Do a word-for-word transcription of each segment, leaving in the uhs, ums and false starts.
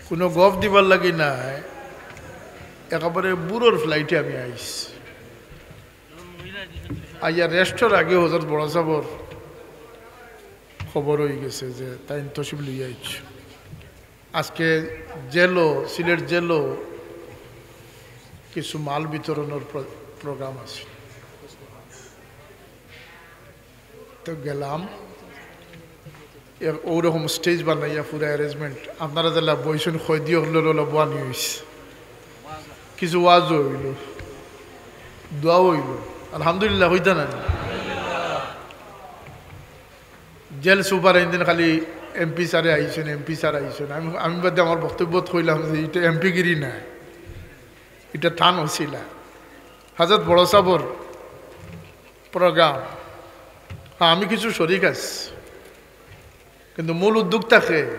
কুনু গফ দিবার লাগি নায়, একেবারে ভোরর ফ্লাইটে আমি আইছি। আইয়া রেস্টর আগে হজরত বড় সাবর খবর অইগেছে যে তাইন তশরিফ লইয়া আইছে। আজকে জেলো, সিলেট জেলো কিছু মাল বিতরণর প্র-, প্রোগ্রাম আছে। তো গেলাম, এর ওরকম স্টেজ বানাইয়া পুরা অ্যারেঞ্জমেন্ট। আপনারা যেলা বইছইন, কয়দি অকলর অলা বওয়ানি অইছে, কিছু ওয়াজও অইলো, দোয়াও অইলো, আলহামদুলিল্লাহ কইতা না? জেল সুপার ইন দিন খালি এমপি স্যারে আইছইন, এমপি স্যার আইছইন। আমি, আমি বাদে আমার বক্তব্যত কইলাম যে ইটা এমপিগিরি নায়, ইটা তান অছিলা। হজরত বড় সাবর প্রোগ্রাম, হ্যাঁ, আমি কিছু শরিক আছি, কিন্তু মূল উদ্যোক্তা কে?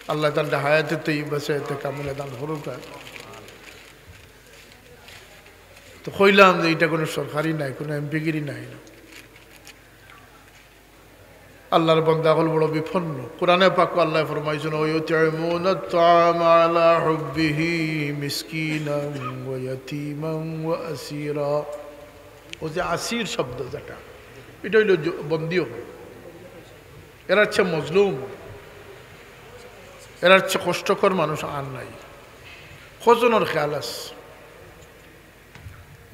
আল্লাহ তাআলা হায়াতে তৈয়বা, সেহতে কামিলা দান করুক। তো কইলাম যে ইটা কুনু সরকারি নায়, কুনু এমপিগিরি নায়। আল্লাহর বান্দা অকল বড় বিপন্ন। কোরআনে পাকো আল্লায় ফরমাইছইন, "ওয়া ইউতিমুনাত তাআমা আলা হুব্বিহি মিসকিনান ওয়া ইয়াতীমান ওয়া আসীরা।" অউ যে আসীর শব্দ যেটা, ইটা অইলো জ-, বন্দী অকল। এরার চেয়ে মজলুম, এরার চেয়ে কষ্টকর মানুষ আর নাই। কয়জনর খেয়াল আছে?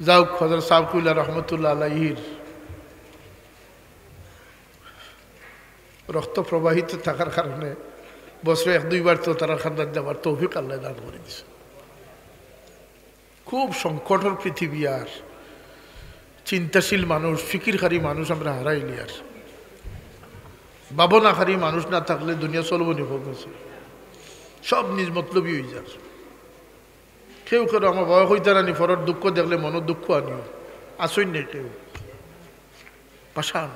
যাউক, হজরত সাব কিবলা রহমতুল্লাহ আলাইহির রক্ত প্রবাহিত থাকার কারণে বছরে এক দুইবার তো তারার কান্দাত যাবার তৌফিক আল্লায় দান করি দিছে। খুব সংকটর পৃথিবী, আর চিন্তাশীল মানুষ, ফিকিরকারী মানুষ আমরা হারাইলিয়ার। ভাবনাকারী মানুষ না থাকলে দুনিয়া চলবো নি, সব নিজ মতলবি অইযার। কেউ কেউ আমার বাবা কইতা নানি, পরর দুঃখ দেখলে মনো দুঃখ আনিও। আছইন নি কেউ? পাষাণ।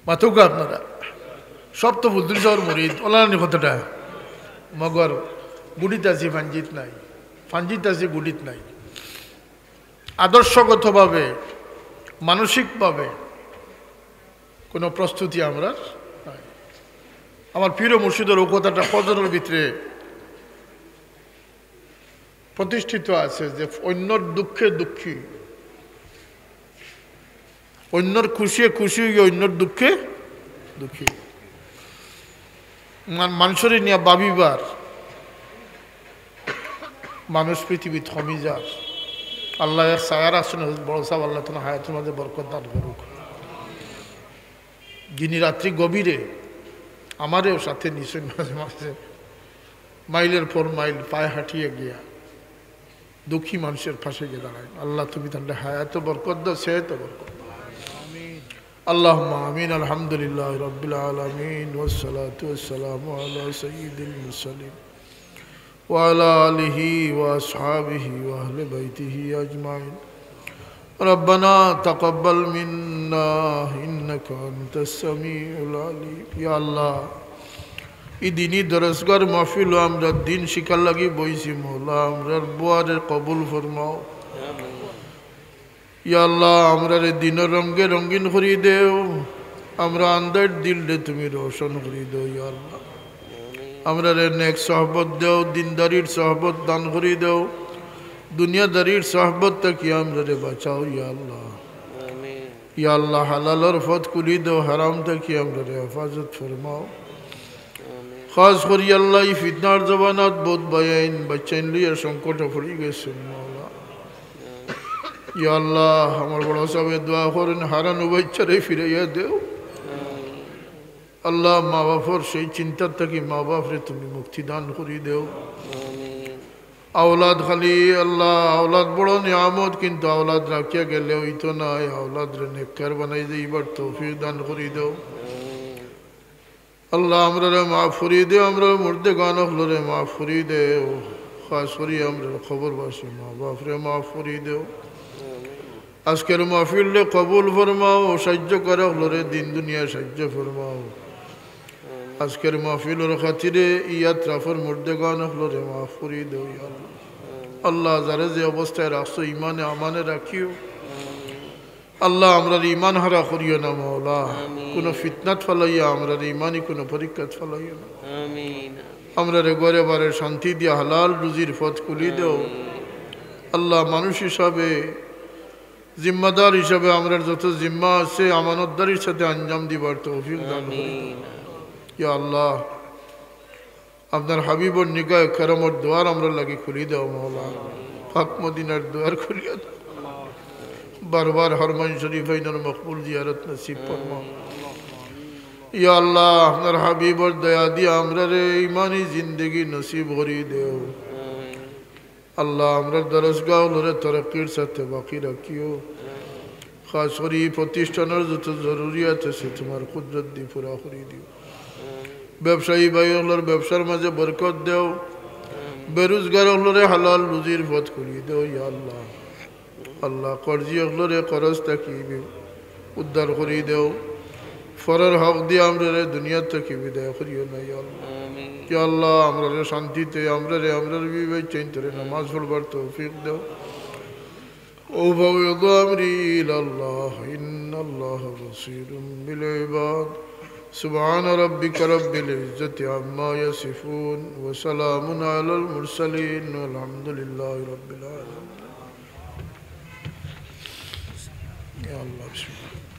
মাতউক্কা আপনারা। সব তো ফুলতুলি সাবর মুরিদ, অলা নানি কথাটা। মগর গুড়িত আছি, ফাঞ্জিত নাই। ফাঞ্জিত আছি, গুড়িত নাই। আদর্শগতভাবে, মানসিকভাবে কুনু প্রস্তুতি আমরার নাই। আমার পীর ও মুর্শিদর অউ কথাটা কয়জনর ভিতরে প্রতিষ্ঠিত আছে যে অইন্যর দুঃখে দুঃখী, অইন্যর খুশিয়ে খুশি অইয়া অইন্যর দুঃখে দুঃখী। মান-, মানষরে নিয়া ভাবিবার মানুষ পৃথিবীত কমি যার। আল্লায় এক ছায়া রাখছইন, বড় সাব, আল্লায় তান হায়াতর মাঝে বরকত দান করুক। যিনি রাত্রি গভীরে আমারেও সাথে নিছইন মাঝে মাঝে, মাইলের পর মাইল পায়ে হাঁটিয়া গিয়া দুঃখী মানুষর পাশে গিয়া দাঁড়াইন। আল্লাহ, তুমি তানরে হায়াতো বরকত দেও, সেহতো বরকত দেও। আল্লাহুম্মা আমিন। আলহামদুলিল্লাহি রাব্বিল আলামিন, ওয়াসসালাতু ওয়াসসালামু আলা সাইয়্যিদিল মুরসালিন, ওয়া আলা আলিহি ওয়া আসহাবিহি ওয়া আহলি বাইতিহি আজমাইন। রব্বানা তাকাব্বাল মিন্না ইন্নাকা আনতাস সামিউল আলিম। ইয়া আল্লাহ, ই দিনি দরসগার মাহফিলো আমরা দিন শিখার লাগি বইছি, মওলা, আমরার বওয়ারে কবুল ফরমাও। ইয়া আল্লাহ, আমরারে দিনর রঙ্গে রঙ্গিন করি দেও, আমরা আন্দাইর দিলরে তুমি রোশন করি দেও। ইয়া আল্লাহ, আমরারে নেক সহবত দেও, দিনদারির সহবত দান করি দেও, দুনিয়াদারির সহবত থাকি আমরারে বাঁচাও। ইয়া আল্লাহ, ইয়া আল্লাহ, হালালর পথ খুলি দেও, হারাম থাকি আমরারে হেফাজত ফরমাও। খাস করি আল্লাহ, ই ফিতনার জমানাত বউত ভাইয়াইন বাইচ্চাইন লইয়া সংকটে পড়ি গেছইন, মওলা। ইয়া আল্লাহ, আমার বড় সাবে দোয়া করইন, হারানো বাইচ্চারে ফিরাইয়া দেও। আল্লাহ, মা বাফর সেই চিন্তার থাকি মা বাফরে তুমি মুক্তি দান করি দেও। আওলাদ খালি আল্লাহ, আওলাদ বড় নিয়ামত, কিন্তু আওলাদ রাখিয়া গেলে অইতো নায়, আওলাদরে নেককার বানাই যাইবার তৌফিক দান করি দেও। আল্লাহ, আমরারে মাফ করি দেও, আমরার মুর্দেগান অকলরে মাফ করি দেও, খাস করি আমরার কবরবাসী মা বাফরে মাফ করি দেও। আজকের মাহফিলরে কবুল ফরমাও, সাইয্যকারী অকলরে দিন দুনিয়া সাইয্য ফরমাও। আজকের মাহফিলর খাতিরে ই আতরাফর মুর্দেগান অকলরে মাফ করি দেও, ইয়া আল্লাহ। আল্লাহ, যারে যে অবস্থায় রাখছো, ইমানে আমানে রাখিও। আল্লাহ, আমরার ইমান হারা করিও না মওলা। আমিন। কুনু ফিতনাত ফালাইয়া আমরার ইমানি কুনু পরীক্ষাত ফালাইও না। আমিন। আমরারে ঘরে বারে শান্তি দিয়া হালাল রুজির পথ খুলি দেও। আমিন। আল্লাহ, মানুষ হিসাবে, জিম্মাদার হিসাবে আমরার যত জিম্মা আছে, আমানতদারির সাথে আঞ্জাম দিবার তৌফিক দান করি দেও। আমিন। ইয়া আল্লাহ, আপনার হাবিবর নিগাহে কেরামর দুয়ার আমরার লাগি খুলি দেও মওলা। পাক মদিনার দুয়ার খুলিয়া দেও। বারবার হরমাইন শরীফাইনর মকবুল জিয়ারত নসিব ফরমাও। ইয়া আল্লাহ, আপনার হাবিবর দয়া দিয়া আমরারে ইমানি জিন্দেগি নসিব করি দেও। আল্লাহ, আমরার দরসগাহ অকলরে তরক্কির সাথে বাকি রাখিও। খাস করি ই প্রতিষ্ঠানর যত জরুরিয়াত আছে, তুমার কুদরত দি পুরা করি দিও। ব্যবসায়ী ভাই অকলর ব্যবসার মাঝে বরকত দেও। বেরোজগার অকলরে হালাল রুজির পথ খুলি দেও, ইয়া আল্লাহ। আল্লাহ, কর্জি অকলরে কর্জ থাকি বি-, উদ্ধার করি দেও। পরর হক দিয়া আমরারে দুনিয়া থাকি বিদায় করিও না, ইয়া আল্লাহ। আমিন। ইয়া আল্লাহ, আমরারে শান্তিতে, আমরারে, আমরার বিবি বাচ্চাইন্তরে নামাজ পড়বার তৌফিক দেও। أفوض أمري إلى الله، إن الله بصير بالعباد. سبحان ربك رب العزة عما يصفون، وسلام على المرسلين، والحمد لله رب العالمين. يا الله، بسم الله.